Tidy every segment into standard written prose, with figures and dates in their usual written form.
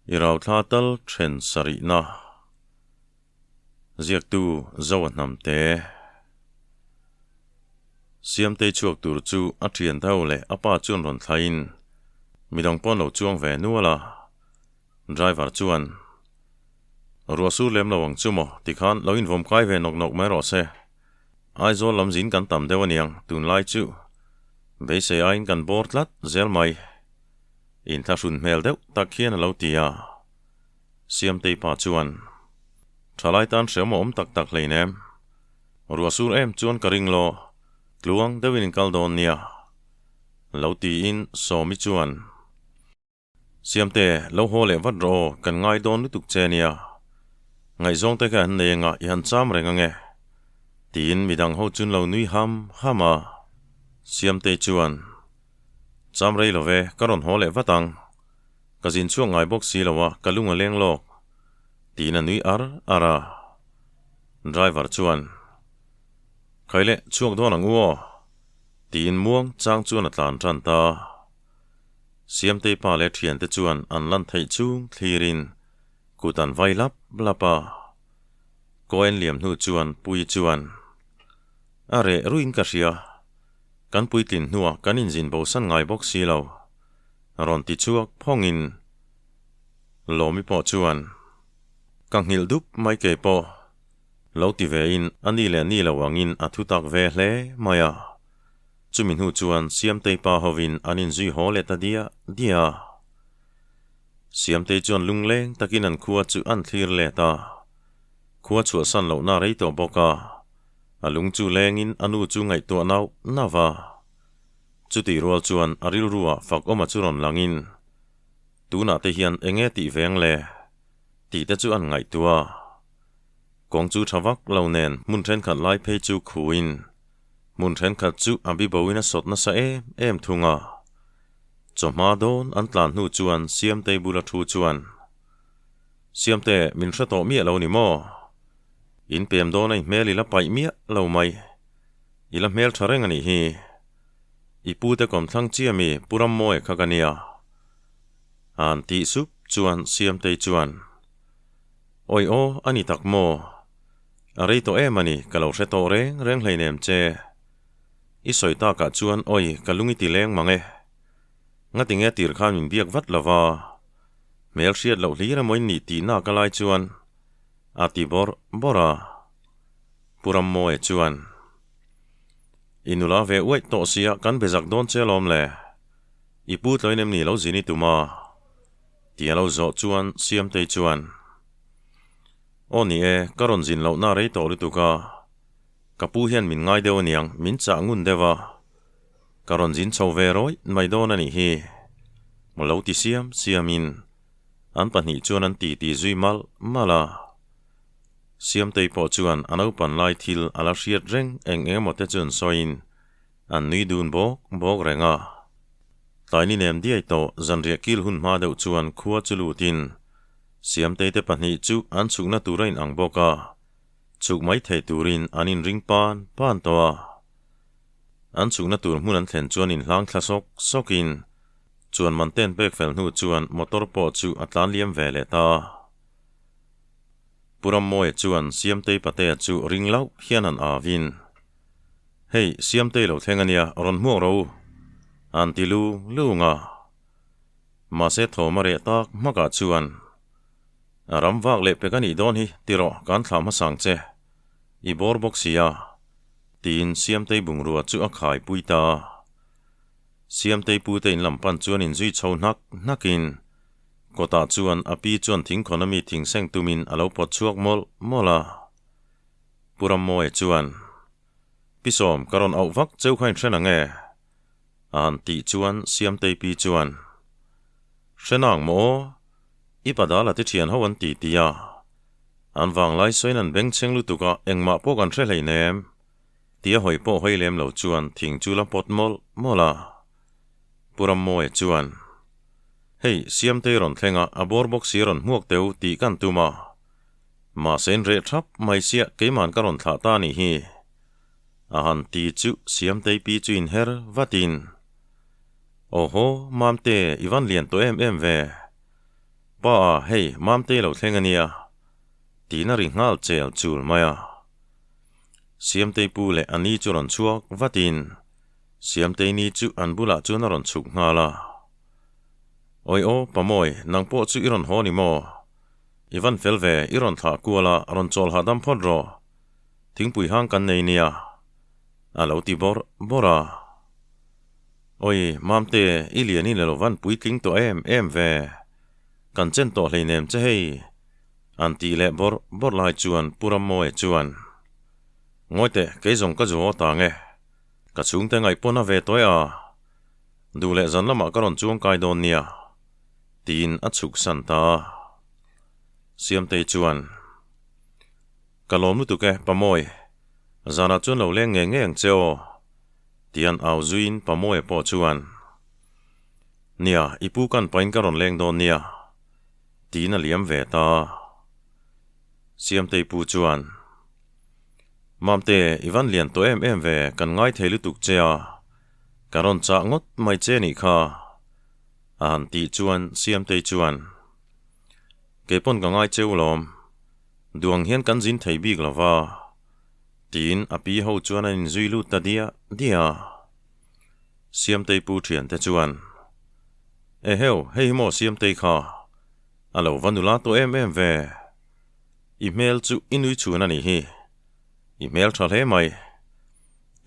I rauthla tal then sarihna ziaktu Zoa Hnamte Siamtei chhuak tur chu a thian tho leh a pa chuan rawn thlaiin midang pawh an lo chuang ve nual a. Driver chuan, Ruah sur lem lo ang chu maw? Tikhan lo invawm kai ve nawk nawk mai rawh se. Aizawl lam zin kan tam deuh aniang tunlai chu. Beisei aiin kan bawr tlat zel mai. Inthlahrun hmel deuh tak hian a lo ti a. Siamtei pa chuan, Thalai tan hreawm a awm tak tak hleinem. Ruah sur em chuan ka ring law, tluang deuhin in kal dawn nia. Lo tiin Sawmi chuan, Siamte, lo haw leh vat rawh aw, kan ngai dawn lutuk che nia. Ngaihzawng te kha an nei anga i han cham reng ange. Tiin midang ho chun lo nui ham ham a. Siamtei chuan, Cham rei lo ve, ka rawn haw leh vat ang. Ka zin chhuak ngai bawk si lo a, ka lung a leng lawk. Tiin a nui ar ar a. Driver chuan, Khai leh, chhuak dawn ang u aw. Tiin muang chang chuan a tlan tan ta. Siamtei pa leh thiante chuan an lan theih chung thlirin kut an vai lap lap a. Koen liam hnu chuan Puii chuan, A reh ruiin ka hria. Kan puitlin hnuah kan inzin bosan ngai bawk si lo. Rawn ti chhuak phawngin Lawmi pawh chuan, Ka nghilh dup mai kei pawh. Lo ti vein a ni leh ni lo angin a thu tak ve hle mai a. Chumi hnu chuan Siamtei pa hovin an inzui haw leh ta diah diah a. Siamtei chuan lungleng takin an khua chu an thlir let a. Khua chhuahsan lohna rei tawh bawk a. A lung chu lengin a nu chu ngaihtuah nauh nauh a. Chutih rual chuan a rilruah fak awma chu rawn langin, Tunah te hian eng nge tih veng le? tih te chu an ngaihtuah a. Kawng chu tha vak lo nen hmun thenkhat lai phei chu khuin, hmun thenkhat chu a biboin a sawt nasa em em thung a. Chawhma dawn an tlan hnu chuan Siamtei bula thu chuan, Siamte, min hre tawh miah lo ni maw? In pem dawn a i hmel i la paih miah lo mai. I la hmel tha reng a nih hi. I pu te kawmthlang chi ami Pu Rammawi kha ka nia. An tih sup chuan Siamtei chuan, Awi aw, a ni tak maw? A rei tawh em a ni, ka lo hre tawh reng reng hleinem che. I sawi takah chuan awi ka lung i ti leng mang e. Ngatinge tir khan min biak vat lova, hmel hriat loh hlir emaw in nih tihna ka lai chuan a ti bawrh bawrh a. Pu Rammawia chuan, I nula ve uaih tawh sia kan be zak dawn che alawm le. I pu tlawi nem ni lo zin i tum a? Ti a lo zawh chuan Siamtei chuan, Aw ni e, ka rawn zin lohna rei tawh lutuk a. Ka pu hian min ngai deuh aniang, min chah ngun deuh a. Ka rawn zin chho ve rawih mai dawn a nih hi. Lo ti siam siamin an pahnih chuan an titi zui malh malh a. Siamtei pawh chuan a naupan lai thil a la hriat reng eng eng emaw te chu an sawiin an nui dun bawk bawk reng a. Tlaini nem diai tawh zanriah kil hun hma deuh chuan khua chu lutin Siamtei te pahnih chu an chhukna tur a inang bawk a, chhuk mai thei turin an inring pan pan tawh a. An chhukna tur hmun an thlen chuan inhlang thla sawk sawkin chuan man ten pek fel hnu chuan motor pawh chu a tlan liam ve leh ta. Pu Rammawia chuan Siamtei Patea chu ring lauh hian an avin, Hei, Siamtei lo thleng ania, rawn hmuak rawh u, an ti lu lung a. Mahse thawm a reh tak hmakah chuan, A ram vak leh pek a nih dawn hi, ti rawh, kan thlah hmasa ang che. I bawr bawk si a, tiin Siamtei bungrua chu a khaipui ta a. Siamtei pute in lam pan chuan inzui chho hnak hnakin kawtah chuan a pi chuan thingkhawn ami thing seng tumin a lo pawt chhuak mawlh mawlh a. Pu Rammawia chuan, Pi Sawm, ka rawn auh vak cheu kha inhre nang e? A han tih chuan Siamtei pi chuan, Hre nang maw aw? I padal a ti thian ho an ti ti a. An vanglai sawiin an bengchheng lutuk a, engmah pawh kan hre hleinem. Tia hawi pawh hawi lem lo chuan thing chu la pawt mawlh mawlh a. Pu Rammawia chuan, Hei, Siamtei rawn thleng a, a bawr bawk si rawn hmuak teu tih kan tum a. Mahse in reh thap mai sia keiman ka rawn thlah ta a nih hi. A han ti chu Siamtei pi chu inher vatin, Awhaw, Mamte, i van lian tawh em em ve. Pa a, hei, Mamtei lo thleng a nia, tiin a ri nghal chel chul mai a. Siamtei pu leh a ni chu rawn chhuak vatin Siamtei ni chu an bulah chuan a rawn chhuk nghal a. Awi aw, Pamawi, nang pawh chu i rawn haw ni maw? I van fel ve, i rawn thlah kual a, rawn chawl hahdam phawt rawh. Thingpui hang kan nei nia, a lo ti bawrh bawrh a. Awi, Mamte, i lian in alo van puitling tawh em em ve. Kan chen tawh hleinem che hei, an tih leh bawrh bawrh lai chuan Pu Rammawia chuan, Ngawi teh, kei zawng ka zu haw ta nge. Ka chhungte ngaih pawn a ve tawih a, duh leh zan lamah ka rawn chuang kai dawn nia, tiin a chhuk san ta a. Siamtei chuan, Ka lawm lutuk e, Pamawi, zanah chuan lo leng ngei ngei ang che aw, tian au zuiin Pamawia pawh chuan, Nia, i pu kan pain ka rawn leng dawn nia, tiin a liam ve ta a. Siamtei pu chuan, Mamte, i van lian tawh em em ve, kan ngai thei lutuk che a, ka rawn chah ngawt mai che nih kha, a han tih chuan Siamtei chuan, Kei pawn ka ngai cheu lawm, duang hian kan zin thei bik lo va, tiin a pi ho chuan an inzui lut ta diah diah a. Siamtei pu thiante chuan, Eheu, hei hi maw Siamtei kha, a lo va nula tawh em em ve. I hmel chu i nui chhun a nih hi. I hmel tha hle mai.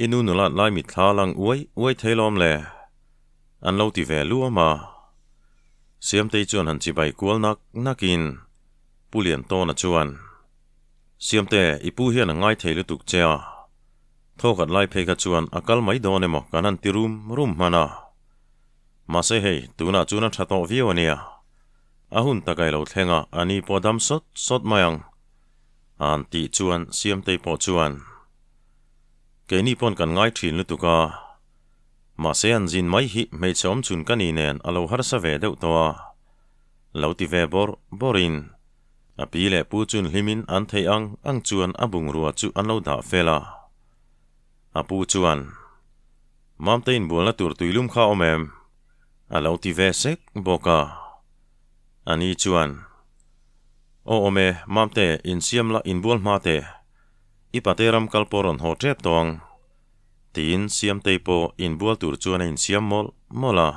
I nu nulat lai mitthla lang uai uai thei lawm le. An lo ti ve luam a. Siamtei chuan han chibai kual nak nakin Pu Liantawna chuan, Siamte, i pu hian a ngai thei lutuk che a. Thawkhat lai phei kha chuan a kal mai dawn emaw kan han ti rum rum hman a. Mahse hei, tunah chuan a tha tawh viau a nia. A hun tak ai lo thleng a, a ni pawh dam sawt sawt mai ang. An tih chuan Siamtei pawh chuan, Keini pawn kan ngai thin lutuk a, mahse an zin mai hi hmeichhe awm chhun ka ni nen a lo harsa ve deuh tawh a, lo ti ve bawrh bawrhin a pi leh pu chun hlimin an theih ang ang chuan a bungrua chu an lo dah fel a. A pu chuan, Mamte inbualna tur tuilum kha awm em? A lo ti ve sek bawk a. A ni chuan, Aw awm e, Mamte, insiam la, inbual hma teh. I pate ram kal pawh rawn haw tep tawh ang, tiin Siamtei pawh inbual tur chuan a insiam mawlh mawlh a.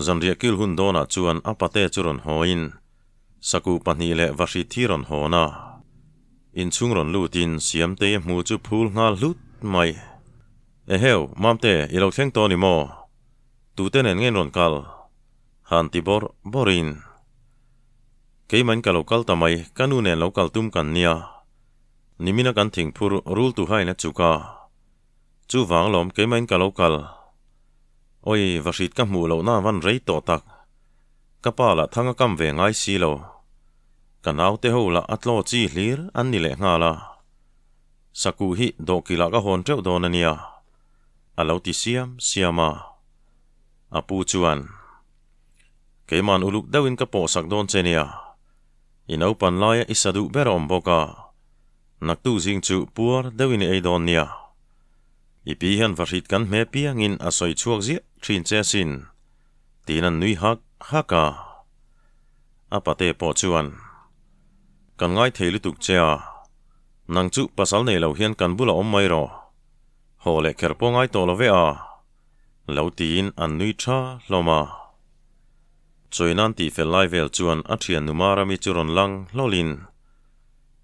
Zanriah kil hun dawnah chuan a pate chu rawn hawiin Sakuh pahnih leh Vahrit thi rawn hawn a. Inchhung rawn lutin Siamtei a hmu chu phul nghal hlut mai. Eheu, Mamte, i lo thleng tawh ni maw? Tute nen nge rawn kal? Han ti bawrh bawrhin. Keimahin ka lo kal ta mai, ka nu nen lo kal tum kan nia. Nimina kan thingphur rul tu hain a chuk a. Chuvang lawm keimahin ka lo kal. Awi, Vahrit ka hmuh lohna van rei tawh tak. Ka pa lah thang a kam ve ngai si lo. Ka naute ho lah a tlaw chi hlir an ni leh nghal a. Sakuh hi dawhkilah ka hawn teuh dawn a nia, a lo ti siam siam a. A pu chuan, Keiman uluk deuhin ka pawhsak dawn che nia, i naupan laia i sa duh ber a awm bawk a, naktuk zing chu puar deuhin i ei dawn nia. I pi hian vahrit kan hme piangin a sawi chhuak ziah thin che asin, tiin an nui hak hak a. A pate pawh chuan, Kan ngai thei lutuk che a, nang chu pasal nei lo hian kan bulah awm mai rawh. Haw leh kher pawh ngai tawh lo ve a, lo tiin an nui tha hlawm a. Chawinan tih fel lai vel chuan a thiannu Marami chu rawn lang hlawlin,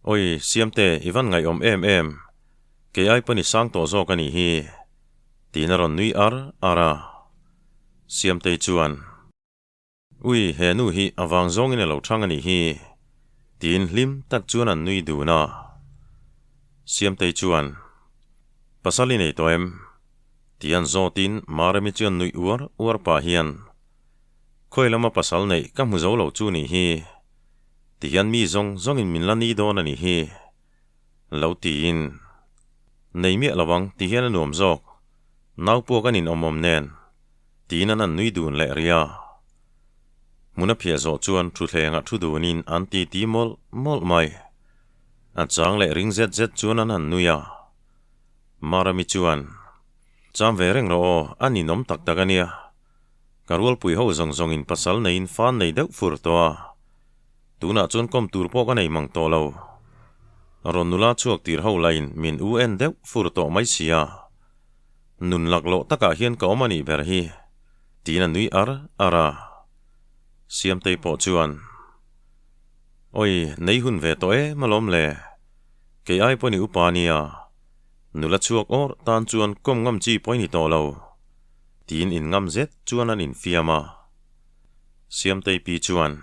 Awi, Siamte, i van ngaihawm em em, kei ai pawn i sang tawh zawk a nih hi, tiin a rawn nui ar ar a. Siamtei chuan. Ui, he nu hi a vang zawngin a lo thang a nih hi, tiin hlim tak chuan an nui dun a. Siamtei chuan, Pasal i nei tawh em? Ti an zawtin Maremi chuan nuih uar uar pah hian, Khawi lama pasal neih ka hmu zo lo chu nih hi, ti hian mi zawng zawngin min la ni dawn a nih hi, lo tiin, Nei miah lo ang ti hian a nuam zawk, nau pawh kan inawm awm nen. Tiin an an nui dun leh ria. Hmun a phiah zawh chuan thutthlengah thu dunin an ti ti mawlh mawlh mai. A chang leh ring zet zet chuan an han nui a. Marami chuan, Cham ve reng rawh aw, a ninawm tak tak a nia. Ka rualpui ho zawng zawngin pasal neiin fan nei deuh fur tawh a, tunah chuan kawm tur pawh ka nei mang tawh lo. Rawn nula chhuak tir ho lain min u en deuh fur tawh mai sia. Nun laklawh takah hian ka awm a nih ber hi, tiin a nui ar ar a. Siamtei pawh chuan, Oi, nei hun ve tawh em alawm le? Kei ai pawh ni upa nia, nula chhuak awr tan chuan kawm ngam chi pawh i ni tawh lo. Tiin in ngam zet chuan an infiam a. Siamtei pi chuan,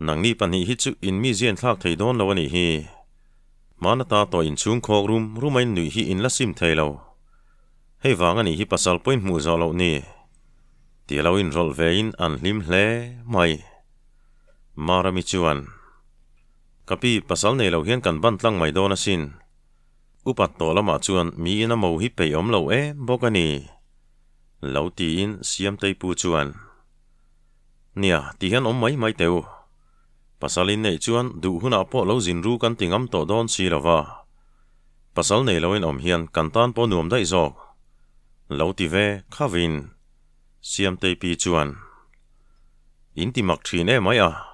Nangni pahnih hi chu in mi zian thlak thei dawn lo a nih hi. Hmana ta tawh inchhung khawk rum rum a in nuih hi in la sim thei lo. Hei vang a nih hi pasal pawh in hmuh zawh loh ni. Ti a lo inrawlh ve in an hlim hle mai. Marami chuan, Ka pi, pasal nei lo hian kan ban tlang mai dawn asin. Upat tawh lamah chuan miin a mo hi peih awm lo em bawk a ni. Lo tiin Siamtei pu chuan, Nia, ti hian awm mai mai teh u. Pasal in neih chuan duh hunah pawh lo zin ru kan ti ngam tawh dawn si lo va. Pasal nei loin awm hian kan tan pawh nuam daih zawk. Lo ti ve khavin Siamtei pi chuan, In ti mak thin em mai a.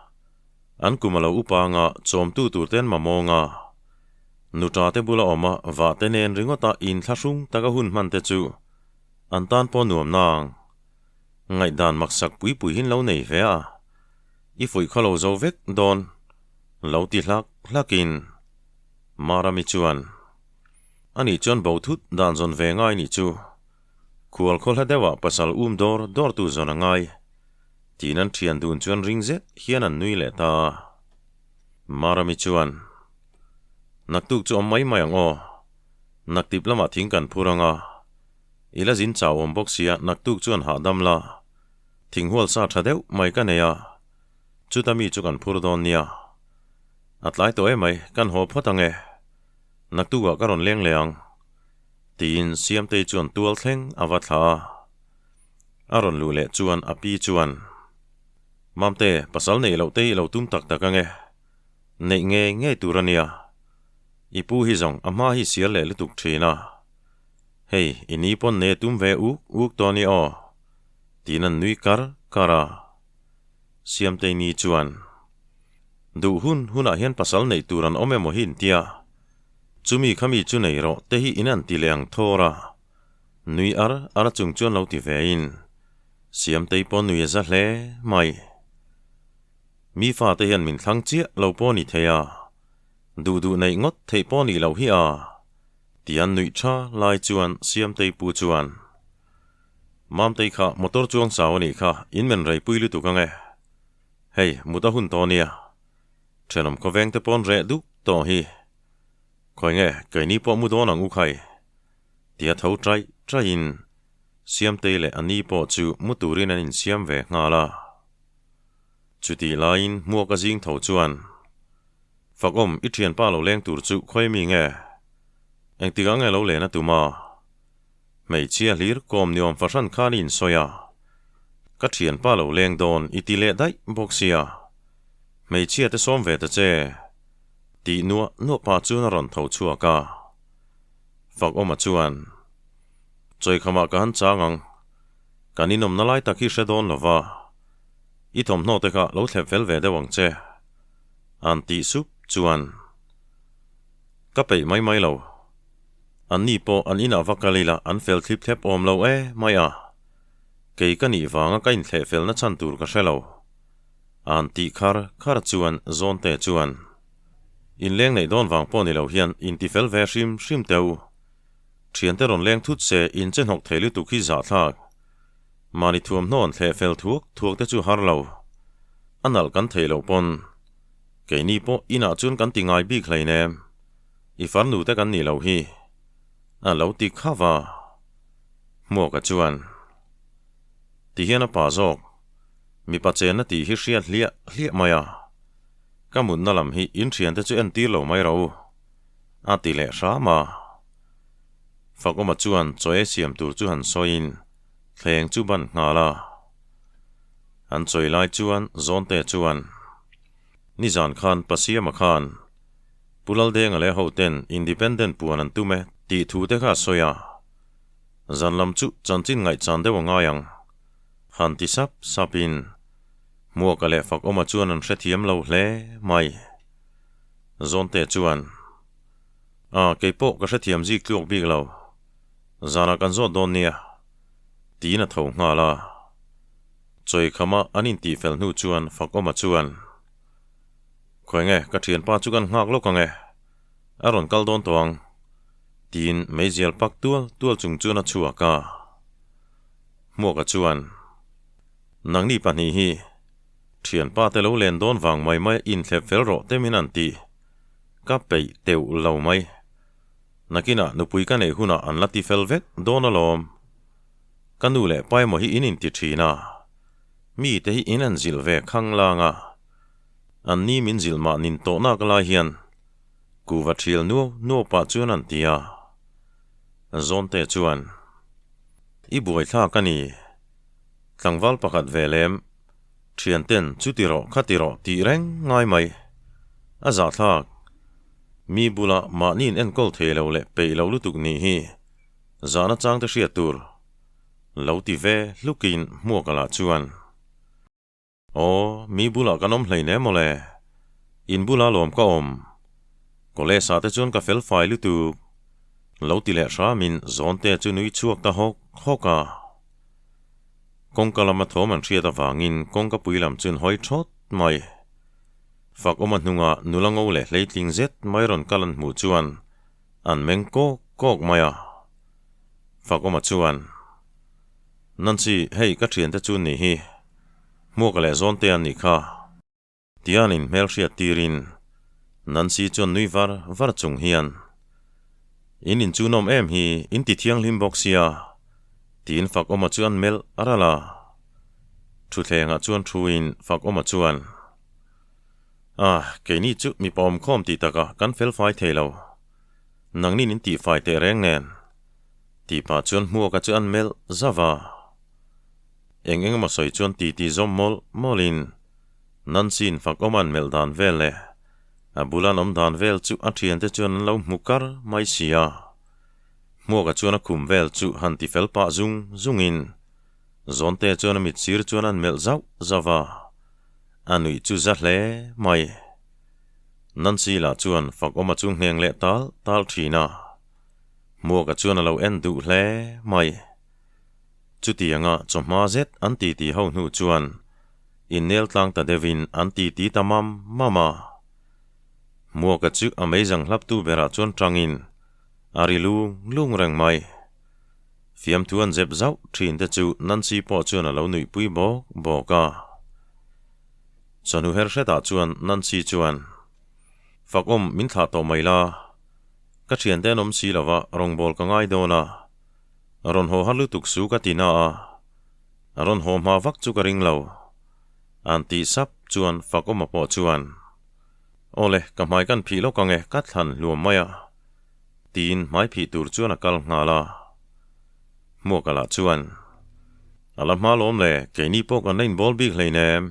An kum a lo upa anga chawmtu tur ten mamawng a. Nuṭa te bula awm a vah te nen ringawta inthlahrung taka hun hman te chu an tan pawh nuam nang. Ngaihdan maksak pui pui hin lo nei ve a, i fuih khaw lo zo vek dawn lo ti hlak hlakin Marami chuan ani chuan bo thut dan zawn ve ngai nih chu khual khaw hla deuhah pasal um dawr dawrtu zawn a ngai tiin an thian dun chuan ring zet hian an nui leh ta a. Marami chuan, Naktuk chu awm mai mai ang aw, naktip lamah thing kan phur ang a, i la zin chau awm bawk sia naktuk chuan hahdam la, thing hual sa tha deuh mai ka nei a, chuta mi chu kan phur dawn nia. A tlai tawh emai, kan haw phawt ang e, naktukah ka rawn leng leh ang, tiin Siamtei chuan tual thleng a va thla a. A rawn luh leh chuan a pi chuan, Mamte, pasal neih loh te hi i lo tum tak tak ange. Neih ngei ngei tur a nia. I pu hi zawng a hma hi sial leh lutuk thin a. Hei, i ni pawn nei a tum ve uk uk tawh a ni aw. Tiin an nui kar kar a. Siamtei ni chuan, Duh hun hunah hian pasal neih tur an awm emaw hi intia. Chumi khami chu nei rawh te hi in an ti leh ang thawr a. Nui ar ar chung chuan lo ti ve in Siamtei pawh nui a za hle mai. Mi fate hian min thlang chiah lo pawh ni thei a, duh duh neih ngawt theih pawh nih loh hi a, ti an nuih tha lai chuan Siamtei pu chuan, Mamtei kha motor chuang chau a nih kha, in men rei pui lutuk ang e. Hei, mut a hun tawh nia. Thenawm khawveng te pawn reh duk tawh hi. Khawi nge, keini pawh mu dawn ang u khai. Tia tho ṭaih ṭaihin Siamtei leh a ni pawh chu mu turin an insiam ve nghal a. Chutih laiin Hmuaka zing tho chuan, Fakawm, i ṭhianpa lo leng tur chu khawi mi nge? Engtikah nge lo len a tum a? Hmeichhia hlir kawm ni awm fahran khan i insawi a. Ka ṭhianpa lo leng dawn i ti leh daih bawk sia. Hmeichhia te sawm ve ta che. Tih nuah nuah pah chuan a rawn tho chhuak a. Fakawma chuan, Chawikhamah ka han chang ang. Kan inawmna lai tak hi hre dawn lo va, i thawmhnaw te kha lo thlep fel ve deuh ang che. An tih sup chuan, Ka peih mai mai lo. Anni pawh an inah va kal ila an fel thlip thlep awm lo e mai a. Kei ka nih vanga ka inthleh felna chhan tur ka hre lo. An tih khar khar chuan Zawnte chuan, Inleng neih dawn vang pawh ni lo hian intifel ve hrim hrim teh u. Thiante rawn leng thut se in che hnawk thei lutuk hi zahthlak. Mahni thuamhnaw an thleh fel thuak thuak te chu har lo. A nalh kan theih loh pawn. Keini pawh inah chuan kan ti ngai bik hleinem. I farnu te kan nih loh hi. A lo ti khauh a. Hmuaka chuan. Ti hian a pa zawk. Mipa chenna tih hi hriat hliah hliah mai a. Ka mutna lam hi in thiante chu entir lo mai rawh u, a ti leh hram a. Fakawma chuan chaw ei siam tur chu han sawiin thleng chu ban nghal a. An chawi lai chuan Zawnte chuan, Nizan khan Pasiama khan Pu Laldenga leh hoten Independent puan an tum e tih thu te kha a sawi a. Zan lam chu chanchin ngaihchan deuh a ngai ang. Han ti sap sapin Hmuaka leh Fakawma chuan an hrethiam lo hle mai. Zawnte chuan, A, kei pawh ka hrethiam zik tluak bik lo. Zanah kan zawt dawn nia, tiin a tho nghal a. Chawikhama an intihfel hnu chuan Fakawma chuan, Khawi nge, ka thianpa chu kan nghak lawk ang e. A rawn kal dawn tawh ang, tiin meizial pak tual tual chung chuan a chhuak a. Hmuaka chuan, Nangni pahnih hi thianpa te lo len dawn vang mai mai inthlep fel rawh te min an ti. Ka peih teuh lo mai. Nakinah nupui ka neih hunah an la ti fel vek dawn alawm. Ka nu leh pa emaw hi in inti thin a, mi te hi in an zilh ve khang lang a. An ni min zilh mah nin tawh nak lai hian kuva thial nuau nuau pah chuan an ti a. Zawnte chuan, I buaithlak a ni. Tlangval pakhat ve lem, thianten chu ti rawh kha ti rawh tih reng ngai mai. A zahthlak. Mi bula mahniin enkawl thei lo leh peih lo lutuk nih hi zahna changte hriat tur lo ti ve hlukin hmuak alah chuan. Aw, mi bulah kan awm hleinem maw le. In bula lawm ka awm. College ah te chuan ka fel fai lutuk. Lo ti leh hramin Zawnte chu nui chhuak ta hawk hawk a. Kawngka lama thawm an hriat avangin kawngka pui lam chuan hawi thawt mai. Fakawma hnunga nula ngo leh hleitling zet mai rawn kal an hmuh chuan an meng kawk kawk mai a. Fakawma chuan. Nancy, hei ka thiante chu nih hi. Hmuaka leh Zawnte an nih kha. Tianin hmelhriat tirin Nancy chuan nui var var chung hian, In in chu nawm em hi, in ti thianghlim bawk sia, tiin Fakawma chu an melh a ral a. Thutthlengah chuan thuin Fakawma chuan, Ah, keini chu mipa awmkhawm tih takah kan felfai thei lo. Nangnin in tihfai teh reng nen. Tih pah chuan Hmuaka chu an melh zauh a. Eng eng emaw sawi chuan ti ti zawm mawlh mawlhin Nancy-in fakawm an melh dan vel leh a bula an awm dan vel chu a thiante chuan an lo hmu kar mai si a. Hmuaka chuan a khum vel chu han ti fel pah zung zungin Zawnte chuan a mit sir chuan an melh zauh zauh a, a nuih chu za hle mai. Nancy lah chuan fakawm a chu ngheng leh tal tal thin a. Hmuaka chuan a lo en duh hle mai. Chutianga chawhma zet an titi ho hnu chuan innel tlang ta deuhin an titi ta mam mam a. Hmuaka chu a meizang hlaptu berah chuan tangin a ri lung lung reng mai. Fiamthu an zep zauh thin te chu Nancy pawh chuan a lo nuihpui bawk bawk a. Chawhnu her hretah chuan Nancy chuan, Fakawm min thlah tawh mai la, ka thiante an awm si lo va, rawngbâwl ka ngai dawn a. Rawn haw har lutuk su ka ti na a, rawn haw hma vak chu ka ring lo. An tih sap chuan Fakawma pawh chuan, Aw le, ka hmai kan phih lawk ang e, ka thlan hluam mai a, tiin hmai phih tur chuan a kal nghal a. Hmuaka lah chuan, A la hma lawm le, keini pawh kan la inbawl bik hleinem,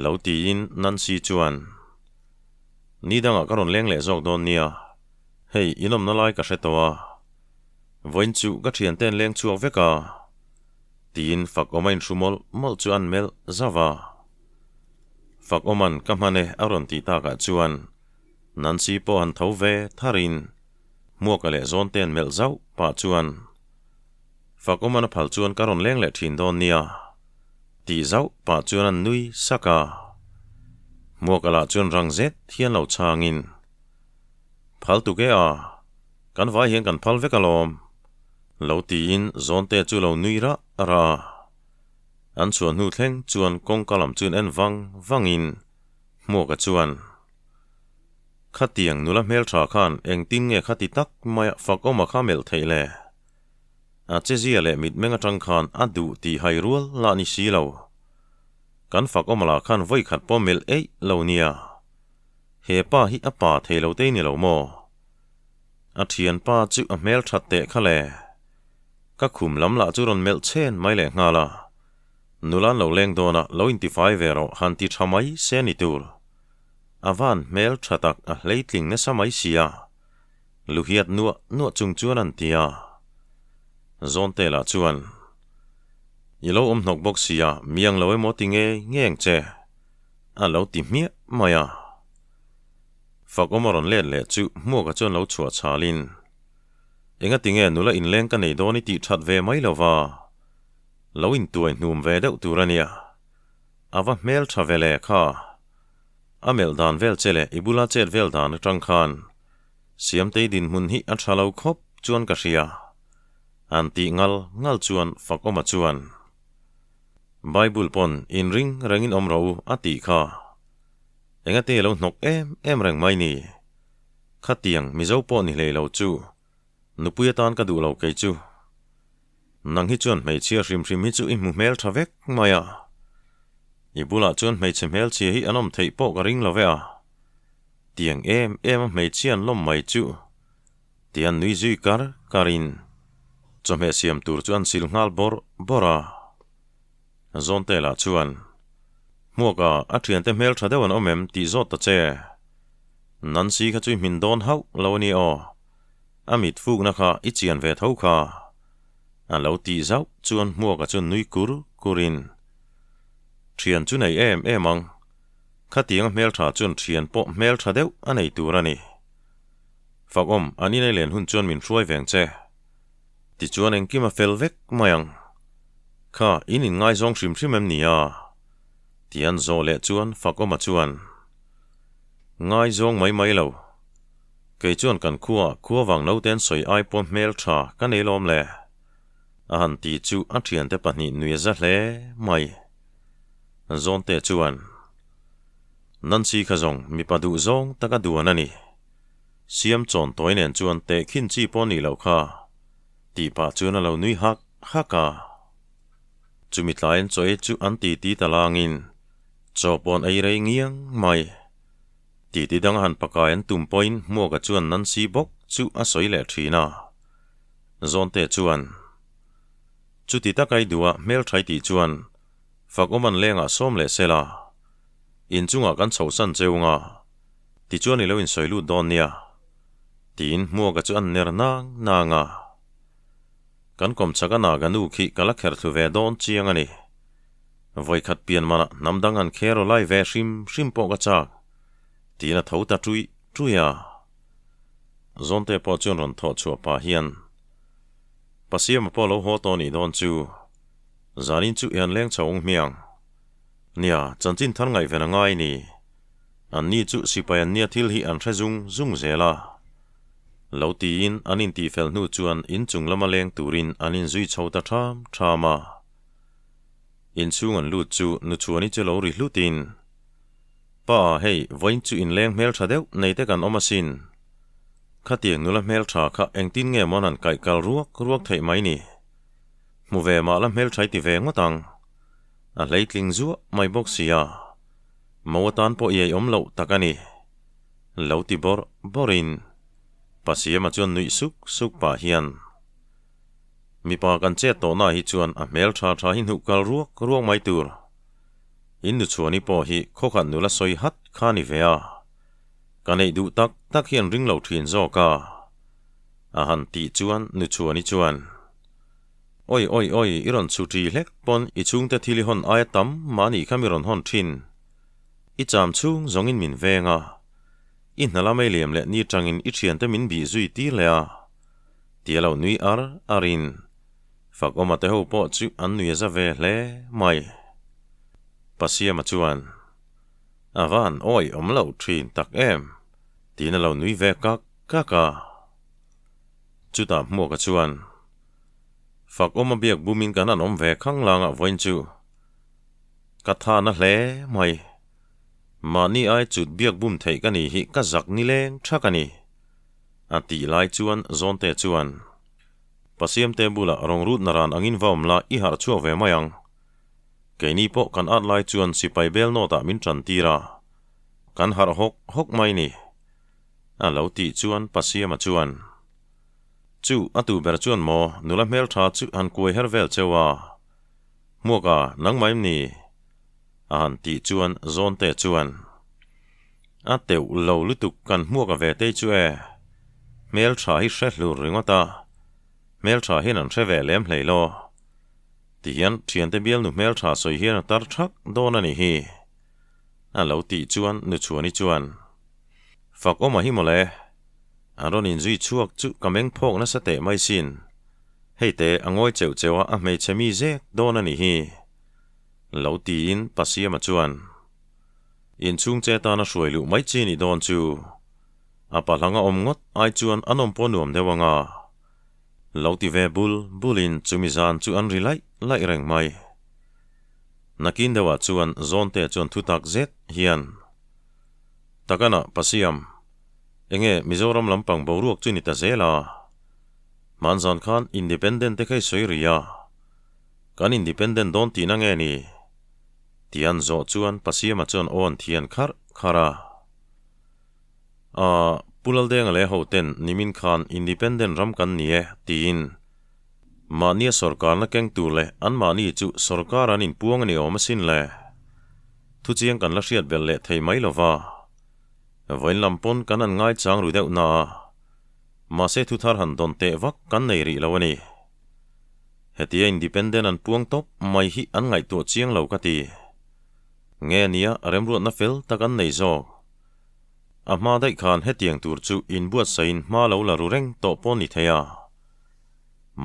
lo tiin Nancy chuan, Ni dangah ka rawn leng leh zawk dawn nia, hei inawmna lai ka hre tawh a. Vawiin chu ka thiante an leng chhuak vek a, tiin Fakawma inhru mawlh mawlh chu an melh zauh a. Fakawma'n ka hman e a rawn tih takah chuan Nancy pawh han tho ve tharin Hmuaka leh Zawnte an melh zauh pah chuan Fakawma'n a phal chuan ka rawn leng leh thin dawn nia tih zauh pah chuan an nui sak a. Hmuaka lah chuan rang zet hian lo chhangin Phal tuk e a, kan vai hian kan phal vek alawm, lo tiin Zawnte chu lo nui rah rah a. An chhuah hnu thleng chuan kawngka lam chuan en vang vangin Hmuaka chuan, Khatiang nula hmeltha khan engtin nge khati tak maia fakawma kha melh theih le? A chezia leh mitmeng atang khan a duh tih hai rual lah ni si lo. Kan fakawma lah khan vawikhat pawh melh eih lo nia. He pa hi a pa thei lo te ni lo maw? A thianpa chu a hmel that teh kha le. Ka khum lam lah chu rawn melh chen mai leh nghal a. Nula an lo leng dawn a, lo intifai ve rawh han ti tha mai se ni tur. A van hmel tha tak a hleitling nasa mai sia. Luhiat nuah nuah chung chuan an ti a. Zawnte lah chuan. I lo awm hnawk bawk sia, mi ang lo emaw ti ngei ngei ang che, a lo ti hmiah mai a. Fak awm a rawn let leh chu Hmuaka chuan lo chhuah chhalin, Engati nge nula inleng ka nei dawn i tih that ve mai lo va, lo intuai hnum ve deuh tur a nia. A va hmel tha ve le kha. A melh dan vel che leh i bula chet vel dan atang khan Siamtei dinhmun hi a tha lo khawp chuan ka hria. An tih ngal ngal chuan Fakawma chuan, Bible pawn inring rengin awm rawh u a tih kha. Engate lo hnawk em em reng mai ni. Khatiang Mizo pawh ni hlei lo chu nupui atan ka duh lo kei chu. Nang hi chuan hmeichhia hrim hrim hi chu i hmu hmel tha vek mai a. I bulah chuan hmeichhe hmelchhia hi an awm theih pawh ka ring lo ve a. Tiang em em a hmeichhia an lawm mai chu ti an nui zui kar kar in chawhmeh siam tur chu an sil nghal bawrh bawrh a. Zawnte lah chuan, Hmuaka a thiante hmel tha deuh an awm em tih zawt ta che. Nancy kha chu i hmin dawn hauh lo a ni aw. A mit fukna kha i chian ve tho kha. A lo tih zauh chuan Hmuaka chu nui kur kur in, Thian chu nei em em ang. Khatiang a hmeltha chuan thian pawh hmeltha deuh a nei tur a ni. Fakawm, an inei len hun chuan min hruai veng che. Tichuan engkim a fel vek mai ang. Kha, in inngaizawng hrim hrim em ni a? Tian zawh leh chuan Fakawma chuan, Ngaizawng mai mai lo. Kei chuan kan khua, khua vang naute an sawi ai pawh hmel tha ka nei lawm le. A han ti chu a thiante pahnih nui a za hle mai. Zawnte chuan, Nancy kha zawng mipa duh zawng tak a duan a ni. Siam chawn tawi nen chuan tehkhin chi pawh nih loh kha, tih pah chuan a lo nui hak hak a. Chumi tlaiin chaw ei chu an titi ta langin chaw pawn ei rei ngiang mai. Titi dang a han pakai an tum pawhin Hmuaka chuan Nancy bawk chu a sawi leh thin a. Zawnte chuan, Chuti taka i duh a hmelthai tih chuan Fakawm an lengah sawm leh sela, inchungah kan chhohsan cheu nga. Tichuan i lo insawi lut dawn nia, tiin Hmuaka chu an ner nang nang a. Kan kawmchak a Naga nu khi ka la kher thlu ve dawn chiang a ni. Vawikhat pian manah hnam dang an kher aw lai ve hrim hrim pawh ka chak, tiin a tho ta ṭuih ṭuih a. Zawnte pawh chuan rawn thawh chhuah pah hian, Pasiama pawh lo haw tawh nih dawn chu, zanin chu i han leng chho ung hmiang. Nia, chanchin thar ngaihven a ngai ni. Anni chu sipai an nia thil hi an hre zung zung zel a. Lo tiin an intihfel hnu chuan inchung lama leng turin an inzui chho ta ṭham ṭham a. Inchhung an lut chu Nuchhuani chu lo ri hlutin, Pa, hei, vawiin chu inleng hmelṭha deuh nei te kan awm asin. Khatiang nula hmelṭha kha engtin nge maw an han kaih kal ruak ruak theih mai ni? Hmu ve mah la hmelṭha i ti ve ngawt ang. A hleitling zuah mai bawk sia. Mo atan pawh i ei awm loh tak a ni. Lo ti bawrh bawrhin Pasiama chuan nuih suk suk pah hian, Mipa kan chet tawhnaah hi chuan a hmel tha tha hi hnuh kal ruak ruak mai tur. In nuchhuani pawh hi khawkhat nula sawi hat kha ni ve a. Ka neih duh tak tak hi an ring lo thin zawk a. A han tih chuan nuchhuani chuan, Oi oi oi, i rawn chhu ṭi hlek pawn i chhungte thil i hawn aia tam mah anih kha mi rawn hawn ṭhin. I cham chhung zawngin min veng a. I hna lam ei liam leh ni ṭangin i ṭhiante min bih zui tir leh a. Tia lo nui ar arin Fakawma te ho pawh chu an nui a za ve hle mai. Pasiama chuan, A van awi awm loh ṭhin tak em? tiin a lo nui ve kak kak a. Chutah Hmuaka chuan, Fakawma biak bumin kan han awm ve khang langah vawiin chu ka tha na hle mai. Mahni ai chut biak bum theih ka ni hi ka zak nileng thak a ni. A tih lai chuan Zawnte chuan, Pasiamte bulah rawngrut naran angin va awm la i harh chhuak ve mai ang. Keini pawh kan at lai chuan sipai bel nawtah min tan tir a, kan harh hawk hawk mai ni. A lo tih chuan Pasiama chuan, Chu, a tu ber chuan maw, nula hmeltha chu han kuai her vel cheu a. Hmuaka, nangmah em ni? A han tih chuan Zawnte chuan, A teuh lo lutuk kan hmuaka ve tei chu e. Hmeltha hi hre hlur ringawt a, hmeltha hian an hre ve lem hlei law. Tihian thiante bialnu hmeltha sawi hian a tar thak dawn a nih hi. A lo tih chuan Nuchhuani chuan, Fak awm a hi mawle. An rawn inzui chhuak chu ka meng phawk nasa teh mai sin. Hei te a ngawi cheuh cheuh a, a hmeichhe mi zek dawn a nih hi. Lo tiin Pasiama chuan, Inchhung che tana hruai luh mai chi nih dawn chu. A pahlanga awm ngawt ai chuan a nawm pawh nuam deuh ang a. Lo ti ve bul bulin chumi zan chu an ri laih laih reng mai. Nakin deuhah chuan Zawnte chuan thu tak zet hian, Takana Pasiam, enge Mizoram lampang boruak chu ni ta zel a? Hman zan khan Independent te kha i sawi ri a, kan Independent dawn tihna nge ni? Tian zawh chuan Pasiama chuan aw an thian kharh kharh a. A, Pu Laldenga leh hoten nimin khan Independent ram kan ni e, tiin mahnia sawrkarna keng tur leh anmahni chu sawrkar an inpuang a ni awm asin le. Thuchiang kan la hriat belh leh thei mai lova. Vawiin lam pawn kan han ngaichang ru deuh na a, mahse thu thar han dawn teh vak kan nei rih lo a ni. Hetia Independent an puang tawp mai hi an ngaihtuah chiang lo ka ti. Nge nia remruatna fel tak an nei zawk. A hma daih khan hetiang tur chu inbuatsahin hma lo la ru reng tawh pawh ni thei a.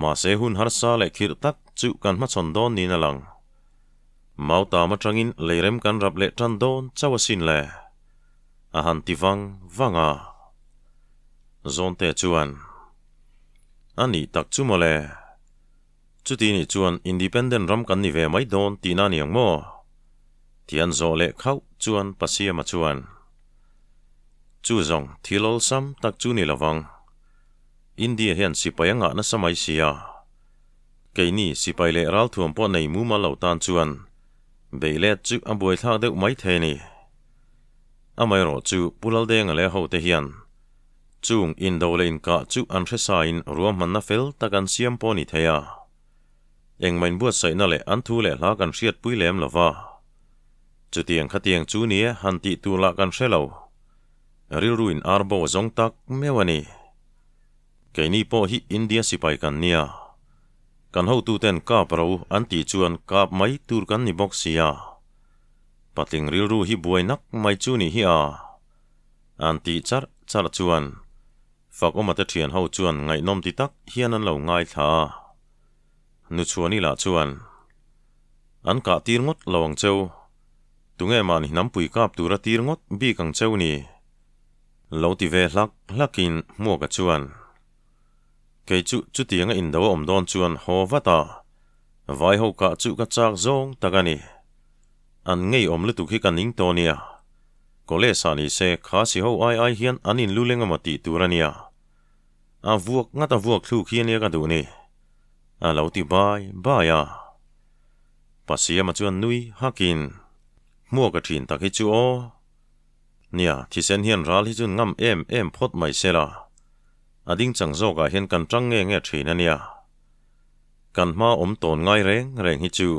Mahse hun harsa leh khirh tak chu kan hmachhawn dawn niin a lang. Mautam atangin leirem kan rap leh tan dawn chauh asin le. A han ti vang vang a. Zawnte chuan, A nih tak chu mawle. Chuti nih chuan Independent ram kan ni ve mai dawn tihna a ni ang maw? Tian zawh leh khauh chuan Pasiama chuan, Chu zawng thil awlsam tak chu ni lovang. India hian sipai a ngah nasa mai si a. Keini sipai leh ralthuam pawh nei mumal lo tan chuan beih let chu a buaithlak deuh mai thei a ni. Amaherawh chu Pu Laldenga leh a hote hian Chung indo leh inkah chu an hre sain ruahmanna fel tak an siam pawh a ni thei a. Engmah inbuatsaihna leh an thu leh hla kan hriatpui lem lo va. Chutiang khatiang chu ni e han tih tur lah kan hre lo. Rilruin ar bo a zawng tak meuh a ni. Keini pawh hi India sipai kan nia. Kan hotuten kap ro an tih chuan kap mai tur kan ni bawk sia. Patling rilru hi buai nak mai chu nih hi a. An tih charh charh chuan Fakawma te thian ho chuan ngaihnawm ti tak hian an lo ngaithla a. Nuchhuani lah chuan, An kah tir ngawt lo ang cheu, tunge mahni hnampui kap tura tir ngawt bik ang cheu ni? Lo ti ve hlak hlakin Hmuaka chuan, Kei chu chutianga indo a awm dawn chuan haw vat a, vai ho kah chu ka chak zawng tak a ni. An ngeiawm lutuk hi ka ning tawh nia. College ah ni se kha si ho ai ai hian an in luleng emaw tih tur a nia. A vuak ngat a vuak thluk hi ania ka duh ni. A lo ti bai bai a. Pasiama chuan nui hakin, Hmuak a thin tak hi chu aw. Nia, thisen hian ral hi chuan ngam em em phawt mai se la. A ding chang zawkah hian kan tang nge nge thin a nia. Kan hma awm tawn ngai reng reng hi chu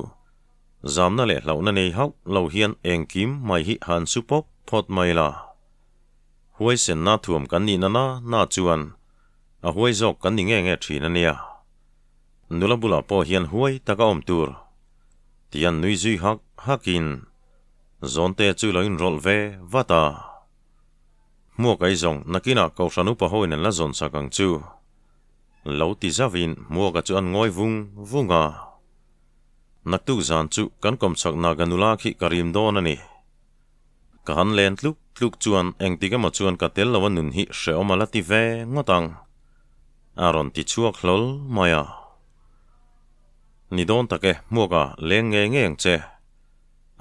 Zamna leh hlauhna nei hauh lo hian engkim mai hi han su pawp phawt mai la. Huaisenna thuam kan nihna na na chuan a huai zawk kan ni nge nge thin a nia. Nula bulah pawh hian huai taka awm tur tian nui zui hak hakin Zawnte chu lo inrawlh ve vat a. Hmuak ai zawng nakinah Kohhran upa hoin an la zawn sak ang chu lo ti zauhin Hmuaka chu an ngawi vung vung a. Naktuk zan chu kan kawmchhak Naga nula khi ka rim dawn a ni. Ka han len tluk tluk chuan engtik emaw chuan ka tel lo a nun hi hrehawm a la ti ve ngawt ang. A rawn ti chhuak hlawl mai a. Ni dawn tak e, Hmuaka leng ngei ngei ang che.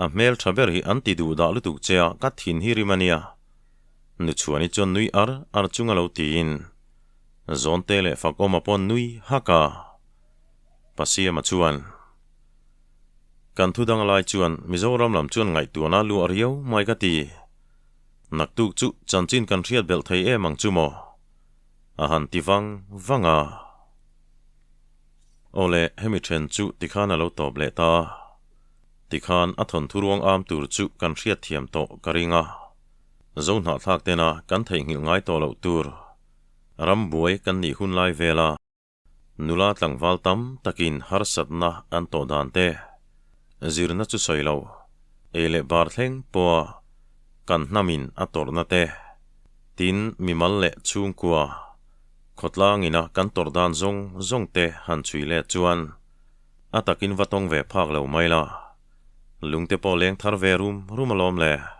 A hmel tha ber hi an ti duh dah lutuk che a ka thin hi rim a nia. Nuchhuani chuan nui ar ar chunga lo tiin Zawnte leh Fakawma pawh an nui hak a. Pasiama chuan, Kan thu dang lai chuan Mizoram lam chuan ngaihtuahna luah riau mai ka ti. Naktuk chu chanchin kan hriat belh thei em ang chu maw? A han ti vang vang a. Awle, hemi then chu tikhan a lo tawp leh ta. Tikhan a thawnthu ruang am tur chu kan hriat thiam tawh ka ring a. Zohnahthlak tena kan theihnghilh ngai tawh loh tur rambuai kan nih hun lai vel a. Nula tlangval tam takin harsatna an tawh dan te, zirna chu sawi lo, ei leh bar thleng pawha kan hnamin a tawrhna te, tin mimal leh chhungkua, khawtlangina kan tawrh dan zawng zawng te han chhui let chuan a takin va tawng ve phak lo mai la, lungte pawh leng thar ve rum rum alawm le.